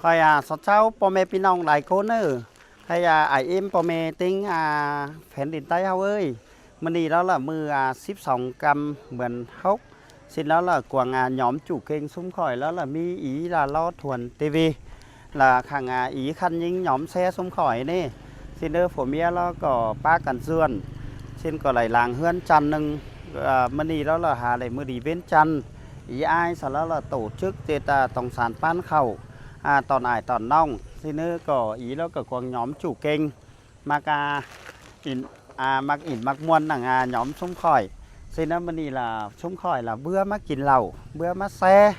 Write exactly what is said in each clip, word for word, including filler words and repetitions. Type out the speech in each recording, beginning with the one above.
Khỏi a, sót cháo ꞌpo ꞌme ꞌpi ꞌnọng lai ꞌcốn ꞌnớ. Hay a, ải ꞌếm ꞌpo ꞌme ꞌtếng a, phén đin ꞌTáy ꞌháu ới. ꞌMự ꞌnị ꞌló lỏ ꞌmự a, síp song ꞌcắm ꞌmướng hốc. ꞌSịn ꞌló lỏ cuông a, nhóm chủ kênh ꞌsúm khỏi ꞌló lỏ ꞌmí ꞌí là Ló Thuần ti vi. Lỏ khẳng a, ꞌí khăn ꞌnhính nhóm share ꞌsúm khỏi ꞌnị. ꞌSịn ꞌnớ phua ꞌmía ꞌló ꞌcọ ꞌpá căn dươn. ꞌSịn ꞌcọ đảy lăng ꞌhướn chăn ꞌnưng. A, ꞌmự ꞌnị ꞌló lỏ ha đảy ꞌmự đi ꞌvến chăn. ꞋÍ ải sau ꞌló lỏ tổ chức ꞌdệt a, tỏng sản ꞌpán khảu. A, tỏn ải tỏn ꞌnọng. ꞌSịn ꞌnớ ꞌcọ ꞌí ꞌló ꞌcọ cuông nhóm chủ kênh. ꞌMặc a, ỉn, a, ꞌmặc ỉn ꞌmặc ꞌmuôn nẳng a, nhóm ꞌsúm khỏi. ꞌSịn ꞌnớ ꞌmự ꞌnị lỏ ꞌsúm khỏi lỏ bứa ꞌmá kin lảu, bứa ꞌmá share.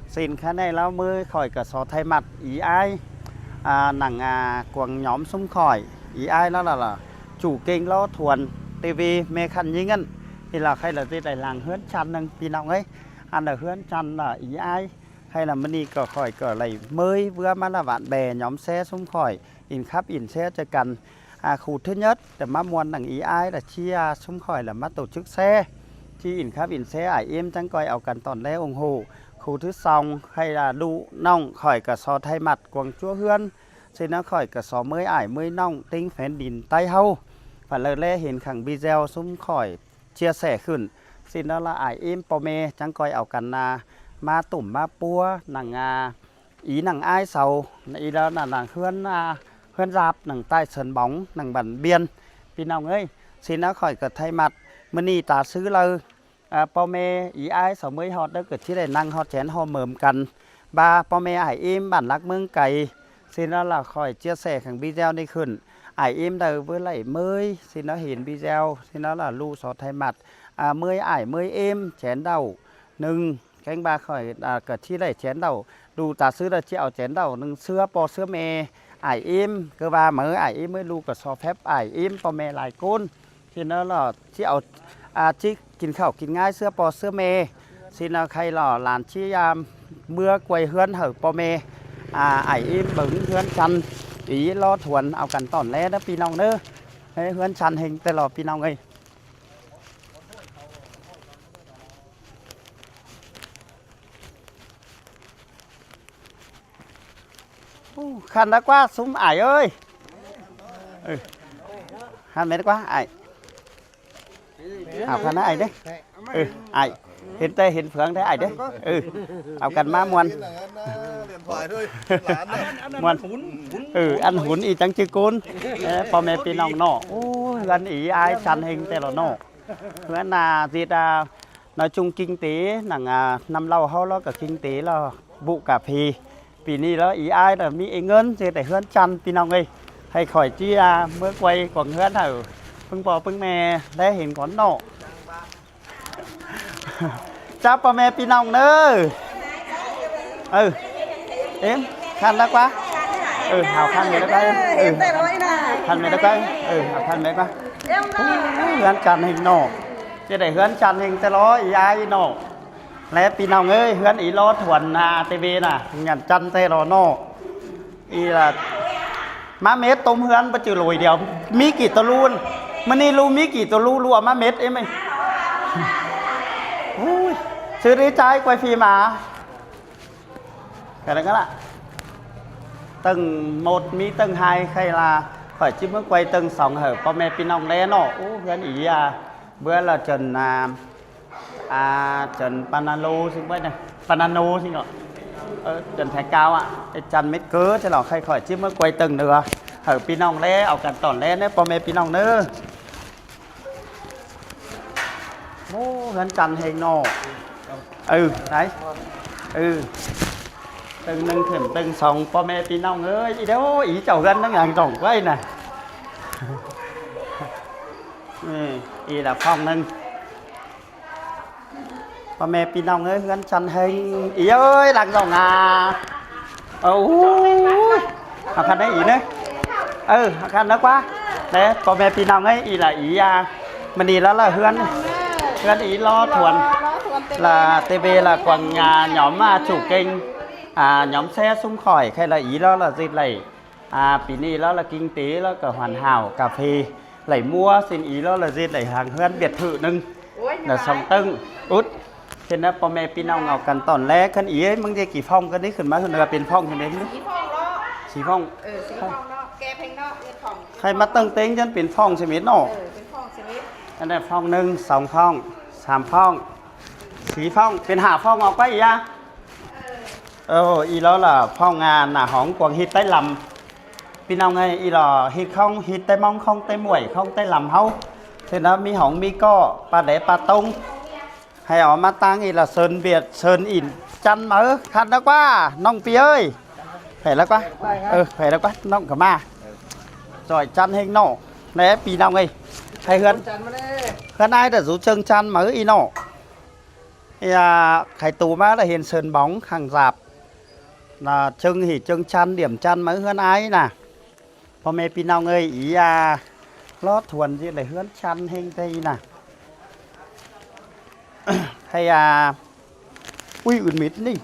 ꞌSịn ꞌkhạy ꞌnị ꞌló ꞌmới khỏi ꞌcọ so thay mặt ꞌí ải. A, nẳng a, cuông nhóm ꞌsúm khỏi. ꞌÍ ải ꞌló lỏ, lỏ chủ kênh Ló Thuần ti vi ꞌme khăn ꞌnhính ꞌnặn. ꞌTí lỏ khay lỏ ꞌdệt đảy lăng ꞌhướn chăn ꞌnưng ꞌpi ꞌnọng ới. Ăn lỏ ꞌhướn chăn lỏ ꞌí ải. Khay lỏ ꞌmự ꞌnị ꞌcọ khỏi ꞌcọ đảy ꞌmới bứa ꞌmá lỏ bạn bè nhóm share ꞌsúm khỏi. ỉn khắp ỉn share ꞌchớ căn. A, khu thứ nhất, lỏ ꞌmá ꞌmuôn nẳng ꞌí ải lỏ ꞌchí a, ꞌsúm khỏi lỏ ꞌmá tổ chức share. ꞌChí ỉn khắp ỉn share ải ꞌếm chắng ꞌcoi au căn tỏn ꞌlé ủng hộ. Khu thứ song, khay lỏ ꞌlụk ꞌnọng khỏi ꞌcọ so thay mặt cuông ꞌchua ꞌhướn. ꞌSịn ꞌnớ khỏi ꞌcọ so ꞌmới ải ꞌmới ꞌnọng ꞌtếng phén đin ꞌTáy ꞌháu. Phả ꞌlợt ꞌlé hên khẳng video ꞌsúm khỏi chia sẻ khửn. ꞌSịn ꞌnớ lỏ ải ꞌếm ꞌpo ꞌme chắng ꞌcoi au căn a, ꞌmá tủm ꞌmá ꞌpúa nẳng a, ꞌí nẳng ải sau, ꞌí ꞌló nẳng, nẳng ꞌhướn a, ꞌhướn ꞌdạp nẳng ꞌTáy Sơn Bóng nẳng bản Biên. ꞌPi ꞌnọng ới, ꞌsịn ꞌnớ khỏi ꞌcọ thay mặt. ꞌMự ꞌnị ta ꞌsứ ꞌlạ, a, ꞌpo ꞌme ꞌí ải sau ꞌmới ꞌhọt ꞌnớ ꞌcọ ꞌchí đảy ꞌnăng ꞌhọt chén ꞌhọt mơm căn. ꞌVa ꞌpo ꞌme ải ꞌếm bản lắc ꞌmướng cay. ꞌSịn ꞌnớ lỏ khỏi chia sẻ khẳng video ꞌnị khửn. Ải ꞌếm đaư báu đảy ꞌmới. ꞌSịn ꞌnớ hên video. ꞌSịn ꞌnớ lỏ ꞌlụk so thay mặt. A, ꞌmới ải ꞌmới ꞌếm chén đảu ꞌnưng. Kéng ꞌva khỏi, a, ꞌcọ ꞌchí đảy chén đảu. ꞌLụk ta ꞌsứ đaư ꞌchí au chén đảu ꞌnưng ꞌsứa ꞌpo ꞌsứa ꞌme ải ꞌếm. ꞌCọ ꞌva ꞌmới ải ꞌếm ꞌmới ꞌlụk ꞌcọ so phép ải ꞌếm ꞌpo ꞌme lai ꞌcốn. ꞌSịn ꞌnớ lỏ ꞌchí au, a, ꞌchí kin khảu kin ꞌngai ꞌsứa ꞌpo ꞌsứa ꞌme. ꞌSịn ꞌnớ khay lỏ lan ꞌchí a, ꞌmứa quay ꞌhướn hảư ꞌpo ꞌme. A, ải ꞌếm bớng ꞌhướn chăn ꞌí Ló Thuần au căn tỏn ꞌlé ꞌnớ ꞌpi ꞌnọng ꞌnớ. Hế, ꞌhướn chăn ꞌhêng ꞌtẹ lo ꞌpi ꞌnọng ới. Ú, khăn ꞌnớ ꞌquá ꞌsúm ải ới. Ừ. Khăn mết ꞌquá ải. Hảo khăn ꞌnớ ải đé. Ừ, ải. Hên ꞌtẹ hên phướng đé ải đé. Ừ. Au căn ꞌmá ꞌmuôn. ꞌMuôn. Ừ, ăn hún ꞌnị chắng ꞌchư ꞌcốn. Ê, ꞌpo ꞌme ꞌpi ꞌnọng ꞌnọ. Ú, ꞌhướn ꞌí ải chăn ꞌhêng ꞌtẹ lo ꞌnọ. ꞌHướn a, ꞌdệt a, nói chung kinh tế nẳng a, ꞌnặm ꞌlẹo ꞌháu ꞌló ꞌcọ kinh tế ꞌló bụk cà phê. ꞌPi ꞌnị ꞌló ꞌí ải ꞌló ꞌmí ꞌi ꞌngớn ꞌchí đảy ꞌhướn chăn ꞌpi ꞌnọng ới. Hay khỏi ꞌchí a, ꞌmứa quay cuông ꞌhướn hảư ꞌpứng ꞌpo ꞌpứng ꞌme ꞌlé hên cón ꞌnọ. Chào ꞌpo ꞌme ꞌpi ꞌnọng ꞌnớ. Ừ. Ê, khăn ꞌnớ ꞌquá. Ừ, hảo khăn mết ꞌnớ ꞌquá. Ừ. Khăn mết ꞌnớ ꞌquá. Ừ, hảo khăn mết ꞌquá. Ú, ꞌhướn chăn ꞌhêng ꞌnọ. ꞌChí đảy ꞌhướn chăn ꞌhêng ꞌtẹ lo ꞌí ải ꞌnọ. ꞌLé ꞌpi ꞌnọng ới, ꞌhướn ꞌí Ló Thuần a, ti vi ꞌnạ, nhẳn chăn ꞌtẹ lo ꞌnọ. ꞌI ꞌlạ ꞌmá mết tôm ꞌhướn báu ꞌchư lối điêu. ꞌMí kỉ tô ꞌlu. ꞌMự ꞌnị ꞌlụk ꞌmí kỉ tô ꞌlu ꞌlụk ꞌmá mết ới ꞌmí. Ui, ꞌsứ đi ꞌchái quay phim a. Cái đó ꞌlạ. Tầng một ꞌmí tầng hai khay ꞌlạ. Khỏi ꞌchí ꞌmứa quay tầng song hảư ꞌpo ꞌme ꞌpi ꞌnọng ꞌlé ꞌnọ. Ú, ꞌhướn ꞌí a. Bứa ꞌlạ chơn a, a, chơn Panano ꞌsịn ꞌquá ꞌnị. Panano ꞌsịn ꞌnọ. Ơ, chơn Thái Cao a. Ê, chăn mết ꞌcọ ꞌchớ lo khay khỏi ꞌchí ꞌmứa quay tầng ꞌnưng. Hảư ꞌpi ꞌnọng ꞌlé, au căn tỏn ꞌlé ꞌnớ, ꞌpo ꞌme ꞌpi ꞌnọng ꞌnớ. Ú, ꞌhướn chăn ꞌhêng ꞌnọ. Ừ, đấy. Ừ. Tầng ꞌnưng khửn tầng song, ꞌpo ꞌme ꞌpi ꞌnọng ới, ꞌí đéo ꞌí chảu ꞌhướn ꞌnưng lăng dỏng ꞌquá ꞌnị. Ừ, ꞌí ꞌlạ phòng ꞌnưng. ꞌPo ꞌme ꞌpi ꞌnọng ới, ꞌhướn chăn ꞌhêng. Ih ơi, lăng dỏng a. Ờ, ui. Hảư khăn ꞌnớ ih ꞌnớ. Ừ, hảư khăn ꞌnớ ꞌquá. Đé, ꞌpo ꞌme ꞌpi ꞌnọng ới, ih ꞌlạ ih a. ꞌMự ꞌnị ꞌló ꞌlạ ꞌhướn. ꞌHướn ih Ló Thuần. ꞌLạ ti vi ꞌlạ quảng, à, nhóm, à, chủ kênh. À, nhóm share ꞌsúm khỏi, khay ꞌlạ ih ꞌló ꞌlạ ꞌdệt đảy. À, pi ꞌnị ꞌló ꞌlạ kinh tế ꞌló ꞌcọ hoàn hảo cà phê. Đảy ꞌmứa ꞌsịn ih ꞌló ꞌlạ ꞌdệt đảy hăng ꞌhướn biệt thự ꞌnưng. Ôi, ꞌlạ song tơng. Út. Thế ꞌnớ ꞌpo ꞌme ꞌpi ꞌnọng au căn tỏn ꞌlé, ꞌkhớn ih ơi, ꞌmứng ꞌdệt kỉ phòng ꞌcọ đi, khửn ꞌmá ꞌhướn ꞌnưng pên phòng ꞌcọ đi. Kỉ phòng Sí ꞌphong. Ơ, sí ꞌphong ꞌnọ, kẻ ꞌpheng ꞌnọ, ꞌnhá ꞌphong. Khay ꞌmá ꞌtếng ꞌtếng ꞌchớ pên ꞌphong ꞌsịt ꞌnọ. Ơ, pên ꞌphong ꞌsịt. Ăn đé ꞌphong ꞌnưng, song ꞌphong, sam ꞌphong, sí ꞌphong, pên hả ꞌphong ꞌnọ ꞌquá ꞌnị a. Ơ, ꞌí ꞌlo ꞌla ꞌphong a, nả hóng cuông ꞌhịt ꞌtếng lăm. ꞌPi ꞌnọng ơi, ꞌí ꞌlo ꞌhịt ꞌkhóng, ꞌhịt ꞌtếng ꞌmóng ꞌkhóng ꞌtếng ꞌmuội ꞌkhóng ꞌtếng lăm ꞌháu. Thế ꞌnớ ꞌmí hóng ꞌmí ꞌcọ, ꞌpá đé ꞌpá ꞌtống. Hảư au ꞌmá ꞌtáng ꞌí ꞌla sơn Việt, sơn ỉn ꞌchăn máư, khăn ꞌnớ ꞌquá, ꞌnọng pi ơi. Phải ꞌla ꞌquá. Ơ, phải ꞌla ꞌquá, ꞌnọng ꞌcọ ꞌmá. Doi ꞌchăn ꞌhếng ꞌnọ. Đé ꞌpi ꞌnọng ơi. Hảư ꞌhướn. ꞌHướn ải đa dú ꞌchương ꞌchăn máư ꞌnị ꞌnọ. Ơ, khay tu ꞌmá đa hên sơn bóng khang dạp. ꞌLa ꞌchương hỉ ꞌchương ꞌchăn, điểm ꞌchăn máư ꞌhướn ải nả. ꞌPo ꞌme ꞌpi ꞌnọng ơi, ꞌí a, ꞌló thuôn ꞌdệt đảy ꞌhướn ꞌchăn ꞌhếng ꞌtẹ nả. Hảư a, ui, ứn mết ꞌnị.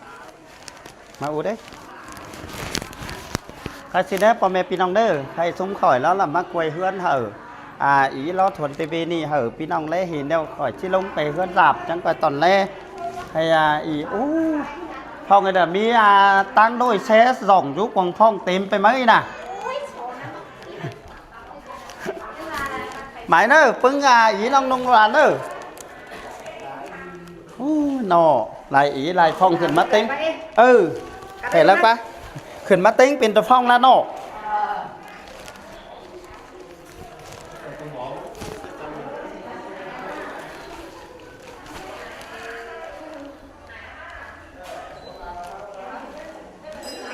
ꞌMá ú đé. Khay ꞌsịn đé ꞌpo ꞌme ꞌpi ꞌnọng đé, khay ꞌsúm khỏi ꞌló ꞌla ꞌmá quay ꞌhướn hảư. A, ꞌí ꞌló thuôn ti ꞌvi ꞌnị hảư ꞌpi ꞌnọng ꞌlé hên ꞌlẹo khỏi ꞌchí ꞌlống pay ꞌhướn dạp chắng ꞌquá tỏn ꞌlé. Hảư a, ꞌí, ú, ꞌphong ꞌnị đa ꞌmí a, ꞌtáng ꞌlội ꞌsé dỏng dú cuông ꞌphong têm pay máư nả. Mải ꞌnớ, ꞌpứng a, ꞌí ꞌnọng ꞌnung ꞌlan ꞌnớ. Ú, ꞌnọ, lai ꞌí, lai ꞌphong khửn ꞌmá ꞌtếng. Ơ, phải ꞌla ꞌquá. Khửn ꞌmá ꞌtếng pên tô ꞌphong ꞌla ꞌnọ.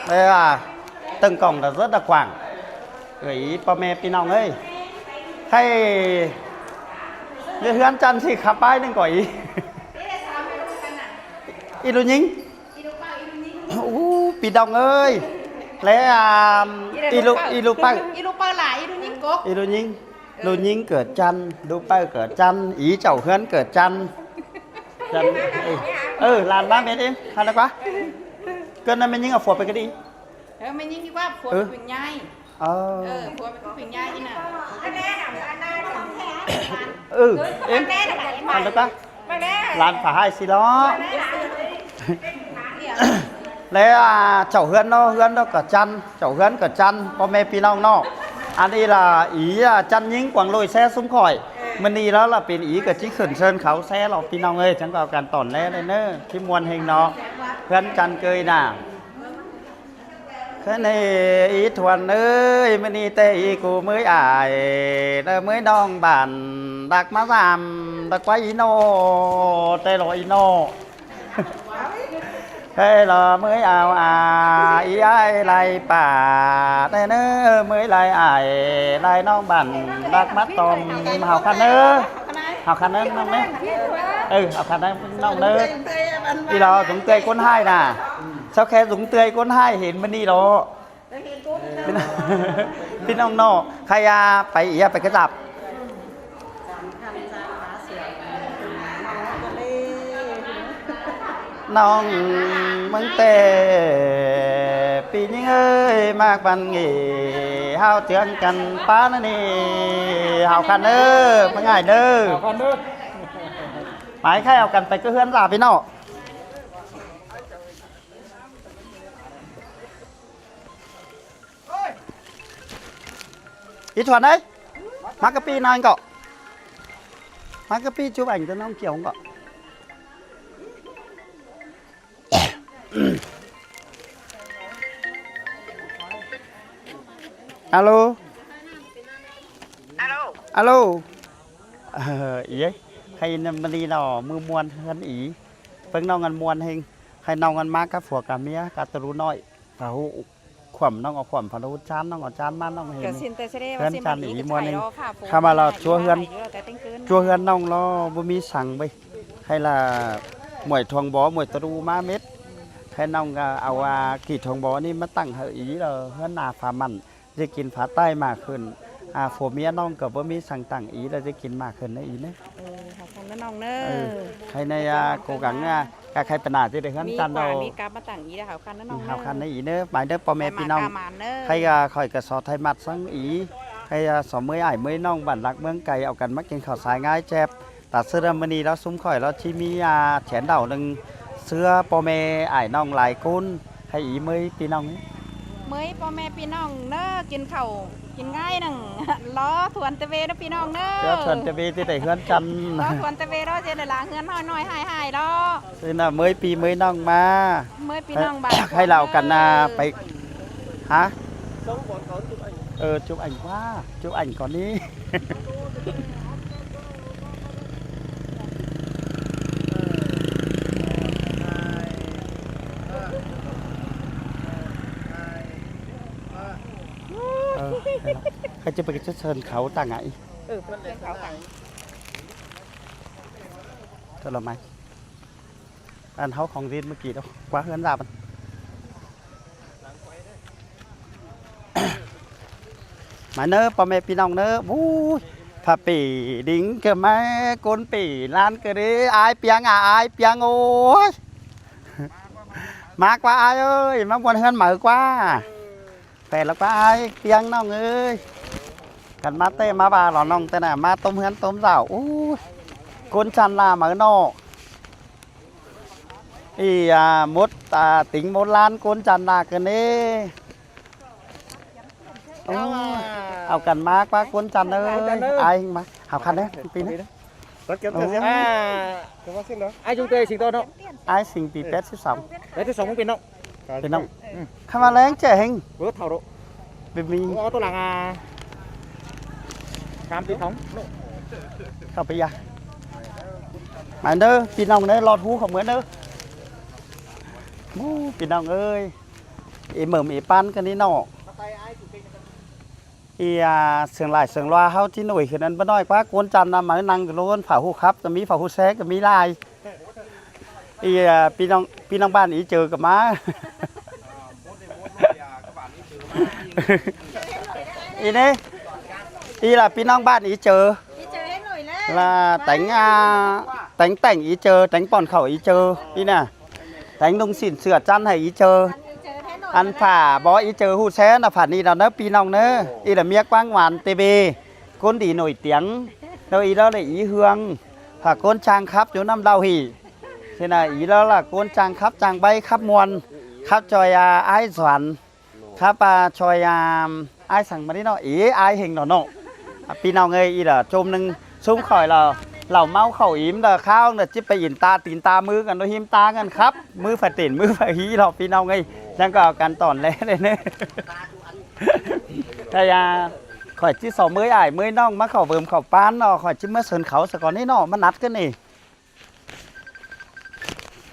Đây là tầng cổng là rất là quảng. Gửi ý ꞌpo ꞌme ꞌpi ꞌnọng ơi. Hảư ꞌdệt ꞌhướn ꞌchăn ꞌsịn khắp ải ꞌnưng ꞌcọ ꞌí. Ê ꞌlụk ꞌnhính. Ú, ꞌpi ꞌnọng ơi. Lé a, ê ꞌlụk, ê ꞌlụk ꞌpáư. Ê ꞌlụk ꞌpáư ꞌlạ, ê ꞌlụk ꞌnhính cốc. Ê ꞌlụk ꞌnhính. ꞌLụk ꞌnhính ꞌcọ ꞌchăn, ꞌlụk ꞌpáư ꞌcọ ꞌchăn, ꞌí chảu ꞌhướn ꞌcọ ꞌchăn. ꞌChăn, ơ, ơ, ꞌlan ꞌmá mết ên, ꞌhăn ꞌlẹo ꞌquá. ꞌCọ ꞌnặn ꞌmí ꞌnhính au phua pay ꞌcọ đi. Ơ, ꞌmí ꞌnhính ꞌquá phua pay pên ꞌnhái. Ơ. Ơ, phua pay pên ꞌnhái ꞌnị nả. Ơ, ên, ꞌhăn ꞌlẹo ꞌquá. ꞌLan phả ꞌhại ꞌsịn ꞌló. Lé a, chảu ꞌhướn ꞌnọ, ꞌhướn ꞌnọ ꞌcọ ꞌchăn, chảu ꞌhướn ꞌcọ ꞌchăn, ꞌpo ꞌme ꞌpi ꞌnọng ꞌnọ. Ăn ꞌnị ꞌla ꞌí a, ꞌchăn ꞌnhính cuông ꞌlội ꞌsé ꞌsúm khỏi. ꞌMự ꞌnị ꞌló ꞌla pên ꞌí ꞌcọ ꞌchí khửn sơn khảu ꞌsé ꞌló ꞌpi ꞌnọng ơi, chắng ꞌcọ au căn tỏn ꞌlé ꞌnớ, ꞌchí ꞌmuôn ꞌhêng ꞌnọ. ꞌHướn ꞌchăn ꞌcới nả. Khá ꞌnị ꞌí Thuôn ơi, ꞌmự ꞌnị ꞌtẹ ꞌí ꞌcọ ꞌmới ải, ꞌnớ ꞌmới ꞌnọng bản, đắc ꞌmá dăm, đắc ꞌquá ꞌí ꞌnọ, ꞌtẹ lo ꞌí ꞌnọ. Hê lo ꞌmới au a, ꞌí ải lai pả, ꞌtẹ ꞌnớ ꞌmới lai ải, lai ꞌnọng bản, đắc ꞌmá tôm, hảư khăn ꞌnớ. Hảư khăn ꞌnớ ꞌnọng ꞌnớ. Ơ, hảư khăn ꞌnớ ꞌnọng ꞌnớ. ꞌI lo dúng ꞌtưa ꞌcốn ꞌhại nả. Sau khe dúng ꞌtưa ꞌcốn ꞌhại hên ꞌmự ꞌnị lo. ꞌPi ꞌnọng ꞌnọ, khay a, pay ꞌí a, pay ꞌcọ dạp. ꞌNọng ꞌmướng ꞌtẹ, ꞌpi ꞌnhính ơi, ꞌmặc ꞌvặn nghỉ, ꞌhao ꞌchương căn ꞌpá ꞌnớ ꞌnị, hảư khăn ꞌnớ, ꞌmướng ải ꞌnớ. Mải khay au căn pay ꞌcọ ꞌhướn dạp ꞌpi ꞌnọng. ꞌI Thuôn ơi, ꞌmá ꞌcọ ꞌpi ꞌnọng ꞌcọ. ꞌMá ꞌcọ ꞌpi chụp ảnh cho ꞌnọng kiểu ꞌcọ. Alo. Alo. Alo. Ơ, ꞌí ơi, khay ꞌnặn ꞌmự ꞌnị ꞌnọ, ꞌmự ꞌmuôn ꞌhướn ꞌí. ꞌPứng ꞌnọng ăn ꞌmuôn ꞌhêng. Khay ꞌnọng ăn ꞌmá cắp phua cắp ꞌmía, cắp tô ꞌlụk ꞌnọi. Phả ꞌhụ khuôm ꞌnọng au khuôm, phả ꞌhụ ꞌchăn ꞌnọng au ꞌchăn, ꞌmá ꞌnọng hên. ꞌHướn ꞌchăn ꞌí ꞌmuôn ꞌnưng. Khăm ꞌva lo ꞌchua ꞌhướn, ꞌchua ꞌhướn ꞌnọng lo báu ꞌmí săng ꞌvạy. Khay ꞌla muối thuông bó, muối tô ꞌlụk ꞌmá mết. Khay ꞌnọng a, au a, kỉ thuông bó ꞌnị ꞌmá tẳng hảư ꞌí lo ꞌhướn nả phả mẳn. ꞌDệt kin phả ꞌtoi ꞌmá khửn. A, phua ꞌmía ꞌnọng ꞌcọ báu ꞌmí săng tẳng ꞌí lo ꞌdệt kin ꞌmá khửn ꞌnớ ꞌí ꞌnớ. Ơ, hảư khăn ꞌnớ ꞌnọng ꞌnớ. Ơ, khay ꞌnị a, cố gắng a, ꞌcọ khay pên nả ꞌdệt ꞌhướn ꞌchăn lo. ꞌMí ꞌquá ꞌmí cắp ꞌmá tẳng ꞌí lo, hảư khăn ꞌnớ ꞌnọng ꞌnớ. Hảư khăn ꞌnớ ꞌí ꞌnớ, mải ꞌnớ ꞌpo ꞌme ꞌpi ꞌnọng. Khay a, khỏi ꞌcọ so ꞌtoi ꞌmặt ꞌsướng ꞌí. Khay a, so ꞌmới ải ꞌmới ꞌnọng bản lắc ꞌmướng cay au căn ꞌmá kin khảu sai ꞌngai chép. Ta ꞌsứ ꞌmự ꞌnị lo ꞌsúm khỏi lo ꞌchí ꞌmí a, chén đảo ꞌnưng ꞌsứa ꞌpo ꞌme ải ꞌnọng lai ꞌcốn, khay ꞌí ꞌmới ꞌpi ꞌnọng ꞌnớ. ꞌMới ꞌpo ꞌme ꞌpi ꞌnọng ꞌnớ, kin khảu kin ꞌngai ꞌnưng. Lo Thuôn TV ꞌnớ ꞌpi ꞌnọng ꞌnớ. Lo Thuôn TV ꞌti đảy ꞌhướn chăn. Lo Thuôn TV ꞌló ꞌdệt đảy lả ꞌhướn ꞌhọi ꞌnọi ꞌhại ꞌhại lo. ꞌTí ꞌnạ ꞌmới ꞌpi ꞌmới ꞌnọng ꞌmá. ꞌMới ꞌpi ꞌnọng bản ꞌhạy lảo căn ꞌnạ ꞌnớ. Pay. Hả? Ờ, chụp ảnh quá, chụp ảnh còn đi. Ờ, hay lắm. Hay chứ, pay cái chất sơn khấu tặng ải. Ừ, sơn khấu tặng. Thôi là mày. Ăn háo khong ꞌdệt ꞌmá kỉ đâu. Quá ꞌhướn dạp ăn. Mái ꞌnớ, ꞌpo ꞌme ꞌpi ꞌnọng ꞌnớ. Ui, pha pỉ đính kơ ꞌmá, ꞌcốn pỉ ꞌlan kơ đế. Ải piêng à, ải piêng ôi. ꞌMá ꞌquá ải ơi, ꞌmá ꞌmuôn ꞌhướn máư ꞌquá. Pay lỏ ꞌquá ải piêng ꞌnọng ơi. Căn ꞌmá ꞌtẹ ꞌmá ba lỏ ꞌnọng ꞌtẹ ꞌnạ, ꞌmá tốm ꞌhướn tốm dảo. Ui, ꞌcốn chăn ꞌla máư ꞌnọ. Ê, à, mốt, à, tính mốt ꞌlan ꞌcốn chăn ꞌla kơ ꞌnê. Ôi, au căn ꞌmá ꞌquá ꞌcốn chăn ơi. Ai ꞌmá, hảo khăn đấy, ꞌpi ꞌnớ. Tắt kiếm tiền xem. À, cái bác xin đó. Ai chúng tôi xin tôi đó. Ai sinh pi pét síp song. Pét síp song ꞌmá ꞌpi ꞌnọng. Pi ꞌnọng. Ừ. Khăn ꞌmá ꞌlẹng ꞌchẹ ꞌhêng. Bố thảo độ. Bên mình. Có tôi làng à. Cam tí thống. Khảu pay ya. Mái ꞌnớ, ꞌpi ꞌnọng ꞌnớ, ꞌlọt ꞌhú khảu ꞌmứa ꞌnớ. Ú, ꞌpi ꞌnọng ơi. Ê mơm ê ꞌpán ꞌcọ ꞌnị ꞌnọ. Ê, à, sương lai sương ꞌlua ꞌháu ꞌchí ꞌnội khửn ăn báu ꞌnọi ꞌquá ꞌcốn chăn ꞌnạ máư ꞌnăng lôn phả ꞌhụ khắp ꞌcọ ꞌmí, phả ꞌhụ share ꞌcọ ꞌmí lai. Ê, à, ꞌpi ꞌnọng, ꞌpi ꞌnọng bản Í Chư ꞌcọ ꞌmá. Ê ꞌnê, ê là ꞌpi ꞌnọng bản Í Chư. Là téng, à, téng téng Í Chư, téng pọn khảu Í Chư. Ê ꞌnạ. Téng ꞌnung sỉn sửa chăn hảư Í Chư. Ăn phả bó Í Chư ꞌhụ share ꞌnạ phả ꞌnị ꞌnọ ꞌnớ ꞌpi ꞌnọng ꞌnớ. Ê là ꞌmiếc ꞌquáng ꞌván TV. ꞌCốn đi nổi tiếng. Đâu ê đó là Í Hương. Phả ꞌcốn chang khắp dú ꞌnặm đau hỉ. Thế là ê đó là ꞌcốn chang khắp chang báy khắp muôn. Khắp ꞌchoi, à, ải Doan. Khắp, à, ꞌchoi, à, ải săng ꞌmá đi ꞌnọ. Ê, ải ꞌhêng ꞌnọ ꞌnọ. À, ꞌpi ꞌnọng ơi, ê là ꞌchôm ꞌnưng ꞌsúm khỏi là lảu ꞌmáu khảu ím là kháo là ꞌchí pay in ta tin ta ꞌmứ căn ꞌnọ ꞌhím ta căn khắp. ꞌMứ phải tỉnh, ꞌmứ phải hí lo ꞌpi ꞌnọng ơi. Chắng ꞌcọ căn tỏn ꞌlé ꞌlế ꞌnớ. Thế à, khỏi ꞌchí so ꞌmới ải ꞌmới ꞌnọng ꞌmá khảu ꞌvơm khảu ꞌpán ꞌnọ, khỏi ꞌchí ꞌmá sơn khảu ꞌsớ ꞌcọ ꞌnị ꞌnọ, ꞌmá nắt ꞌcọ ꞌnị.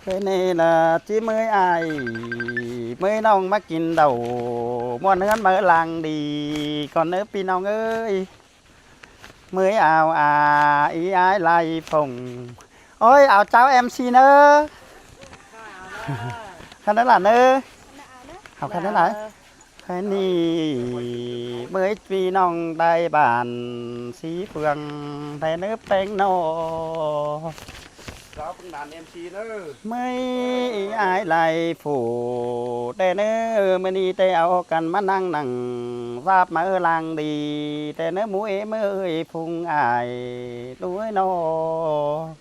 Thế ꞌnị là ꞌchí ꞌmới ải ꞌmới ꞌnọng ꞌmá kin đaư ꞌmuôn ꞌhướn máư lăng đi ꞌcọ ꞌnớ ꞌpi ꞌnọng ơi. ꞌMới au à, ê ải lai phông. Ôi, au cháo MC ꞌnớ. Khăn ꞌnớ là ꞌnớ. Hảo khăn ꞌnớ là. Thế ꞌnị ꞌmới ꞌpi ꞌnọng tai bản Xí Phương, thế ꞌnớ ꞌpéng ꞌnọ. Giáo công đoàn MC ꞌnớ. ꞌMới ải lai phủ, thế ꞌnớ ꞌmưa ꞌnị ꞌtẹ au căn ꞌmá ꞌnăng ꞌnăng, sáp máư lăng đi, thế ꞌnớ ꞌmú ê ꞌmới phung ải, đuối ꞌnọ.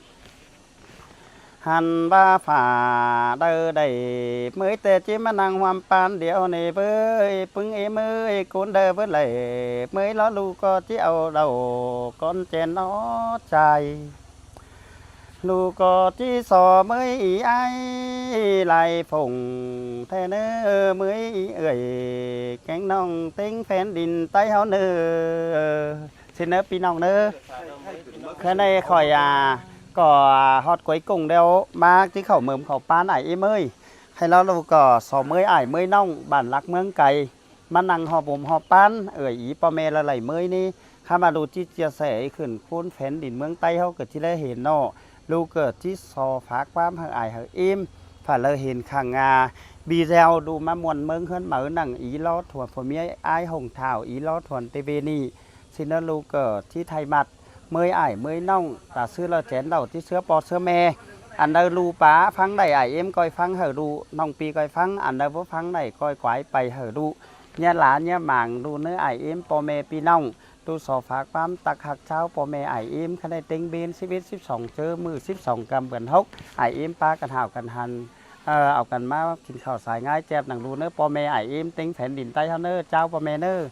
Hăn ꞌva phả đaư đảy, ꞌmới ꞌtẹ ꞌchí ꞌmá ꞌnăng ꞌhuôm ꞌpán điêu ꞌnị ꞌvới, ꞌpứng ê ꞌmới ꞌcốn đaư ꞌvới đảy, ꞌmới lỏ ꞌlụk ꞌcọ ꞌchí au đaư cón ꞌchén ók chai. ꞌLụk ꞌcọ ꞌchí so ꞌmới ê ải lai phông, thế ꞌnớ ꞌmới ê ới kéng ꞌnọng ꞌtếng phén đin ꞌTáy ꞌháu ꞌnớ. Xin ꞌnớ ꞌpi ꞌnọng ꞌnớ. Khá ꞌnị khỏi, à, ꞌcọ, à, ꞌhọt cuối cùng đeo ꞌmá ꞌchí khảu ꞌmớm khảu ꞌpán ải ê ꞌmới. Khay ꞌló ꞌlụk ꞌcọ so ꞌmới ải ꞌmới ꞌnọng bản ꞌlặc ꞌmướng cay ꞌmá ꞌnăng ꞌhọp ôm ꞌhọp ꞌpán ới ꞌí ꞌpo ꞌme ꞌlạ đảy ꞌmới ꞌnị. Khá ꞌmá ꞌlụk ꞌchí chia sẻ khửn ꞌcốn phén đin ꞌmướng ꞌTáy ꞌháu ꞌcọ ꞌchí ꞌlé hên ꞌnọ. ꞌLụk ꞌcọ ꞌchí so phák ꞌquám hảư ải hảư ꞌếm. Phả ꞌlạ hên khẳng, à, video đu ꞌmá ꞌmuôn ꞌmớng ꞌhướn máư ꞌnăng ꞌí ló Thuôn phua ꞌmía ải hông thảo ꞌí ló Thuôn TV ꞌnị. Xin ꞌnớ ꞌlụk ꞌcọ ꞌchí thay mặt ꞌmới ải ꞌmới ꞌnọng, ta ꞌsứa ꞌlạ chén đaư ꞌchí ꞌsứa ꞌpo ꞌsứa ꞌme. Ăn đaư ꞌlụk ꞌpá ꞌphắng đảy ải ꞌếm ꞌcoi ꞌphắng hảư ꞌlụk, ꞌnọng ꞌpi ꞌcoi ꞌphắng, ăn đaư báu ꞌphắng đảy ꞌcoi quái pay hảư ꞌlụk. ꞌNhá ꞌlá ꞌnhá mang ꞌlụk ꞌnớ ải ꞌếm ꞌpo ꞌme ꞌpi ꞌnọng. ꞌLụk so phák ꞌquám tắc ꞌhặc ꞌcháo ꞌpo ꞌme ải ꞌếm khá ꞌnị ꞌtếng bến síp ết síp song ꞌchớ ꞌmự síp song căm bươn hốc. Ải ꞌếm ꞌpá căn hảo căn hăn Au căn ꞌmá kin khảu sai ꞌngai chép nẳng ꞌlụk ꞌnớ ꞌpo ꞌme ải ꞌếm ꞌtếng phén đin ꞌTáy ꞌháu ꞌnớ, chao ꞌpo ꞌme ꞌnớ.